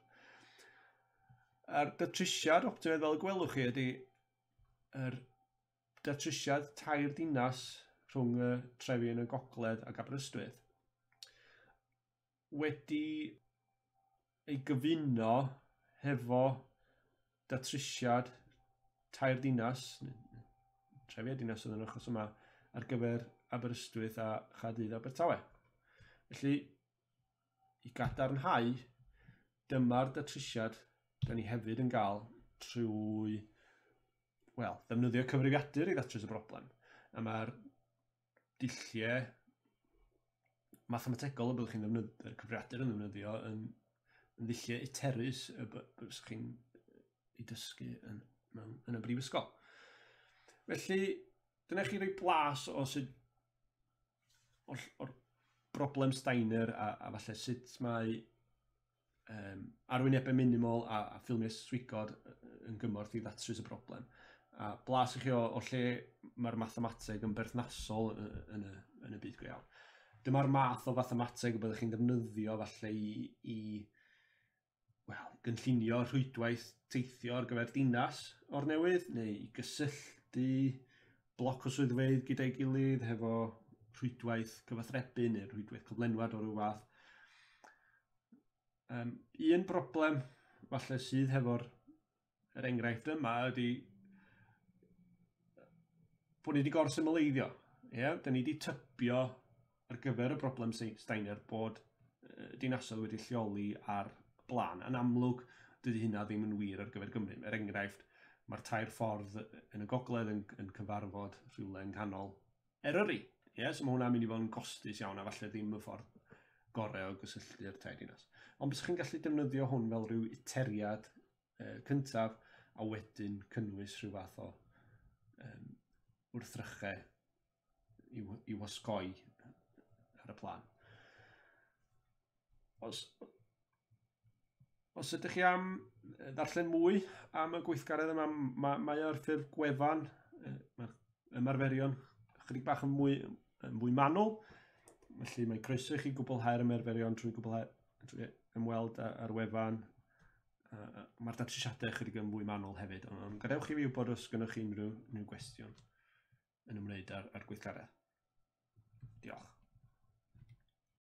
A'r datrysiad optimaidd, fel y gwelwch chi, ydy yr datrysiad tair dinas rhwng y trefi yn y gogledd ac Aberystwyth wedi ei gyfuno hefo datrysiad tair dinas, trefi a dinas oedd yn achos yma, ar gyfer Aberystwyth a Chaerdydd Abertawe. Felly, i gadarnhau, dyma'r datrysiad da ni hefyd yn gael trwy, wel, ddefnyddio cyfrifiadur i ddatrys y broblem. A mae'r dulliau mathemategol y byddwch chi'n ddefnyddio, y cyfrifiadur yn ddefnyddio yn ddulliau iterus y byddwch chi'n ei dysgu yn y brifysgol. Felly, dyna chi roi blas o sut o'r broblem Steiner a falle sut mae arwynebau minimol a ffilmiau swigod yn gymorth i ddatrys y broblem. A blas i chi o lle mae'r mathemateg yn berthnasol yn y byd go iawn. Dyma'r math o fathemateg y byddwch chi'n defnyddio falle i gynllunio rhwydwaith teithio ar gyfer dinas o'r newydd, neu i gysylltu bloc o swyddfeydd gyda'i gilydd hefo rhwydwaith cyfathrebu neu rhwydwaith cyflenwad o ryw fath. Un broblem falle sydd hefo'r enghraifft yma ydy bod ni wedi gorsymleiddio. Ie? Da ni wedi tybio ar gyfer y broblem Steiner bod dinasoedd wedi lleoli ar blaen. Yn amlwg, dydy hynna ddim yn wir ar gyfer Gymru. Er enghraifft, mae'r tair ffordd yn y gogledd yn cyfarfod rhywle yng nghanol Eryri. Ie? So mae hwnna'n mynd i fod yn gostus iawn a falle ddim y ffordd gorau o gysylltu'r tair dinas. Ond bysach chi'n gallu defnyddio hwn fel rhyw iteriad cyntaf a wedyn cynnwys rhyw fath o wrthrychau i'w osgoi ar y plan. Os ydych chi am ddarllen mwy am y gweithgaredd yma, mae o'r ffurf gwefan, mae'r ymarferion chydig bach yn mwy manwl, felly mae croeso i chi gwblhau'r ymarferion trwy ymweld â'r wefan. Mae'r datrysiadau chydig yn fwy manwl hefyd, ond gadewch i fi wybod os gennych chi unrhyw gwestiwn yn ymwneud â'r gweithgaredd. Diolch.